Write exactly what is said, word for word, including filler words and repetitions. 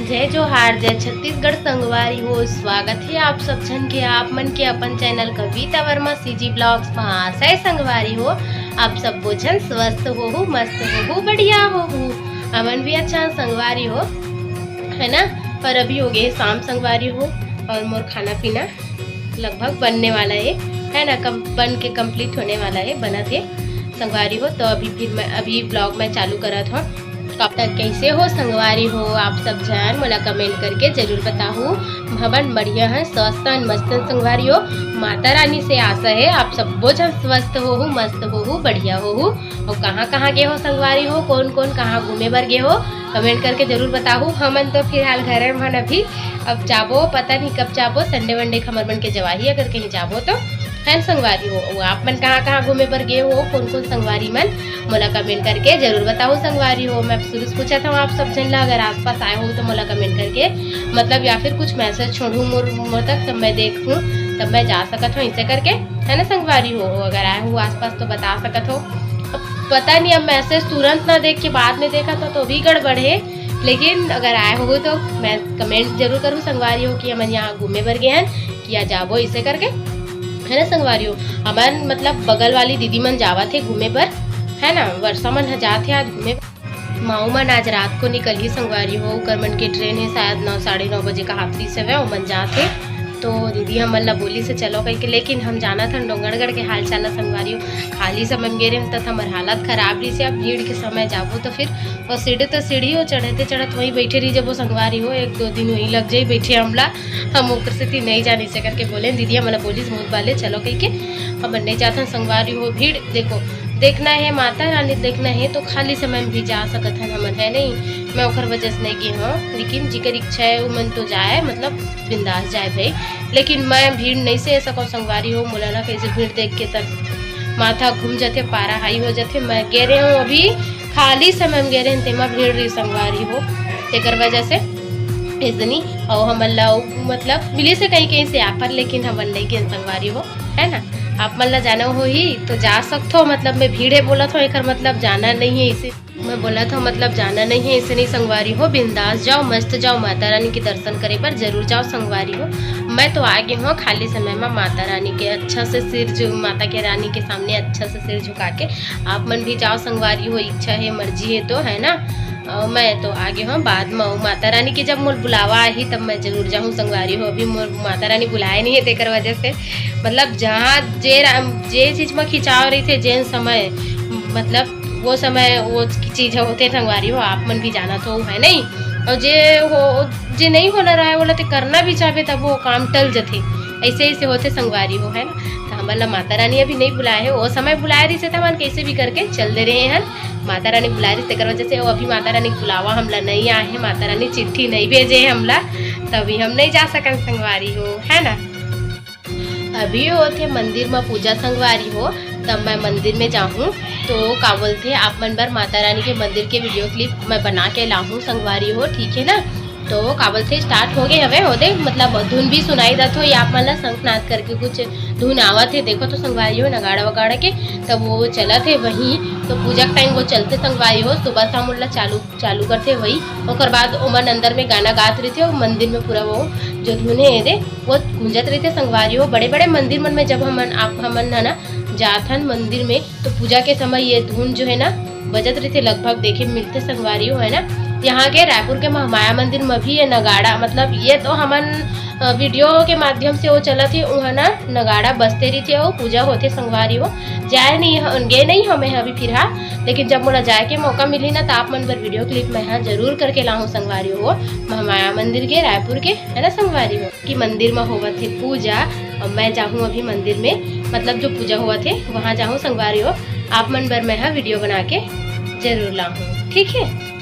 जय जोहार, जय छत्तीसगढ़ संगवारी हो। स्वागत हे आप सब झन के, आप मन के अपन चैनल कविता वर्मा सीजी ब्लॉग्स म। आशा हे संगवारी हो, आप सब्बो झन स्वस्थ होहू, मस्त होहू, बढ़िया होहू। हमन भी अच्छा संगवारी हो, है ना। पर अभी हो गे शाम संगवारी हो, और मोर खाना पीना लगभग बनने वाला है, है ना, कम, बन के कंप्लीट होने वाला है, बनत हे संगवारी हो। तो अभी फिर मैं अभी ब्लॉग मैं चालू करत हूँ। कब तक कैसे हो संगवारी हो आप सब झन, मोला कमेंट करके जरूर बताहू। हमन बढ़िया हैं, स्वस्थ हैं, मस्त हैं संगवारी हो। माता रानी से आशा है आप सब्बो झन स्वस्थ होहू, मस्त होहू, बढ़िया होहू। और कहाँ कहाँ गे हो संगवारी हो, कौन कौन कहाँ घूमे बर गे हो, कमेंट करके जरूर बताहू। हमन तो फिलहाल घरे में हन अभी, अब जाबो, पता नहीं कब जाबो, संडे वनडे के हमर मन के जवाही अगर कहीं जाबो तो, है न संगवारी हो। वो आप मन कहाँ कहाँ घूमे बर गे हो, कौन कौन संगवारी मन, मोला कमेंट करके जरूर बताहू संगवारी हो। मैं शुरू से पूछत हूँ आप सब झन ला, अगर आसपास आए हो तो मोला कमेंट करके, मतलब, या फिर कुछ मैसेज छोड़ू मोर, मोर तक, तब मैं देखूँ, तब मैं जा सकत हूँ इसे करके, है ना संगवारी हो। अगर आए हो आसपास तो बता सकत हो। पता नहीं, अब मैसेज तुरंत ना देख के बाद में देखा तो, तो भी गड़बड़ है। लेकिन अगर आए हो तो मैं कमेंट जरूर करूँ संगवारी हो कि हमन यहाँ घूमे बर गे हन, कि या जाबो इसे करके, है ना संगवारी हो। हमन मतलब बगल वाली दीदी मन जावत हे घूमे बर, है ना, वर्षा मन ह जात हे आज घूमे। माऊ मन आज रात को निकलही संगवारी हो, ओकर मन के ट्रेन हे शायद नौ, साढ़े नौ बजे का हाफरी से हवय, ओमन जात हे। तो दीदी हमन ला बोलिस हे चलो कहिके, लेकिन हम जानत हन डोंगरगढ़ के हाल चाल ला संगवारी हो। खाली समय में गे रहेन त हमर हालत खराब रहिस हे। अब भीड़ के समय जाबो तो फिर, और सीढ़ी तो सीढ़ी हो, चढ़ते चढ़त वहीं बैठे रही जब वो संगवारी हो, एक दो दिन वहीं लग जाई बैठे हमला। हम ओकर सेती नहीं जान इसे करके बोले, दीदी हमला बोलिस बहुत बाले चलो कहिके, हमन नहीं जात हन संगवारी हो। भीड़ देखो, देखना है माता रानी, देखना है तो खाली समय में भी जा सकत हन हमन, है नहीं। मैं ओकर वजह से नहीं गे हूँ, लेकिन जिकर इच्छा है वो मन तो जाए, मतलब बिंदास जाए भाई। लेकिन मैं भीड़ नहीं सह सकूँ संगवारी हो, मोला ना कैसे भीड़ देख के तक माथा घूम जाथे, पारा हाई हो जाथे। मैं गे रहे हूँ अभी, खाली समय में गे रहे हैं, तेमा भीड़ रही संगवारी हो, तेकर वजह से इसनी। और हमन ला मतलब मिलिस हे कहीं कहीं से offer, लेकिन हमन नहीं गेन संगवारी हो, है ना। आप मन ला जाना होही तो जा सकथो, मतलब मैं भीड़ हे बोलत हूँ, एकर मतलब जाना नहीं है इसे। मैं बोलत हूँ मतलब जाना नहीं है, इसे नहीं संगवारी हो, बिंदास जाओ, मस्त जाओ, माता रानी के दर्शन करे बर जरूर जाओ संगवारी हो। मैं तो आ गे हूँ खाली समय में माता रानी के अच्छा से सिर झु-, माता के रानी के सामने अच्छा से सिर झुका के। आप मन भी जाओ संगवारी हो, इच्छा है, मर्जी है तो, है ना। अ, मैं तो आ गे हूँ, बाद में माता रानी के जब मोर बुलावा आही तब मैं जरूर जाहूँ संगवारी हो। अभी मोर माता रानी बुलाए नहीं है, तेकर वजह से मतलब जहाँ जे राम, जे चीज में खिंचाव रही थे, जेन समय, मतलब वो समय वो चीज होते संगवारी हो, आप मन भी जाना तो है नहीं। और जे हो, जे नहीं होना रहा है, बोला ते करना भी चाहबे तब वो काम टल जथे, ऐसे ऐसे होते संगवारी हो, है ना। तो हमन ला माता रानी अभी नहीं बुलाए है, वो समय बुलाए रही से तो हमन कैसे भी करके चल दे रहे हैं। माता रानी बुलाए रही, तेकर वजह से वो अभी माता रानी के बुलावा हमला नहीं आए है, माता रानी चिट्ठी नहीं भेजे है हमला, तभी हम नहीं जा सकन संगवारी हो, है ना। अभी होथे मंदिर में पूजा संगवारी हो, तब मैं मंदिर में जाहूँ। तो का बोलथे, आप मन बर माता रानी के मंदिर के वीडियो क्लिप मैं बना के लाहूँ संगवारी हो, ठीक है ना। तो का बोलथे, स्टार्ट हो गए हवे, हो दे, मतलब धुन भी सुनाई देत हो, या आप मन ला शंखनाद करके कुछ धुन आवत है, देखो तो संगवारी हो, नगाड़ा वगाड़ा के, तब वो चलत है वहीं। तो पूजा के टाइम वो चलते संगवारी हो, सुबह शाम उल्ला चालू, चालू करथे वही। ओकर बाद ओमन अंदर में गाना गात रहिथे, और मंदिर में पूरा वो जो धुन है दे, वो गूंजत रहिथे संगवारी हो। बड़े बड़े मंदिर मन में जब हमन, आप हमन है ना, जाथन मंदिर में, तो पूजा के समय ये धुन जो है ना बजत रहिथे, लगभग देखे मिलथे संगवारी हो, है ना। यहाँ के रायपुर के महामाया मंदिर में भी ये नगाड़ा, मतलब ये तो हमन, अ, वीडियो के माध्यम से वो चलत है, वहाँ ना नगाड़ा बजते रहिथे, वो पूजा होथे संगवारी हो। जाए नहीं ह-, गे नहीं हमें अभी फिलहाल, लेकिन जब मोला जाए के मौका मिली ना, तो आप मन बर वीडियो क्लिप मैं यहाँ जरूर करके लाहूँ संगवारी हो, महामाया मंदिर के, रायपुर के, है ना संगवारी हो, कि मंदिर में होवत है पूजा। और मैं जाहूँ अभी मंदिर में, मतलब जो पूजा होवत है वहाँ जाहूँ संगवारी हो, आप मन बर मैं यहाँ वीडियो बना के जरूर लाहूँ, ठीक है।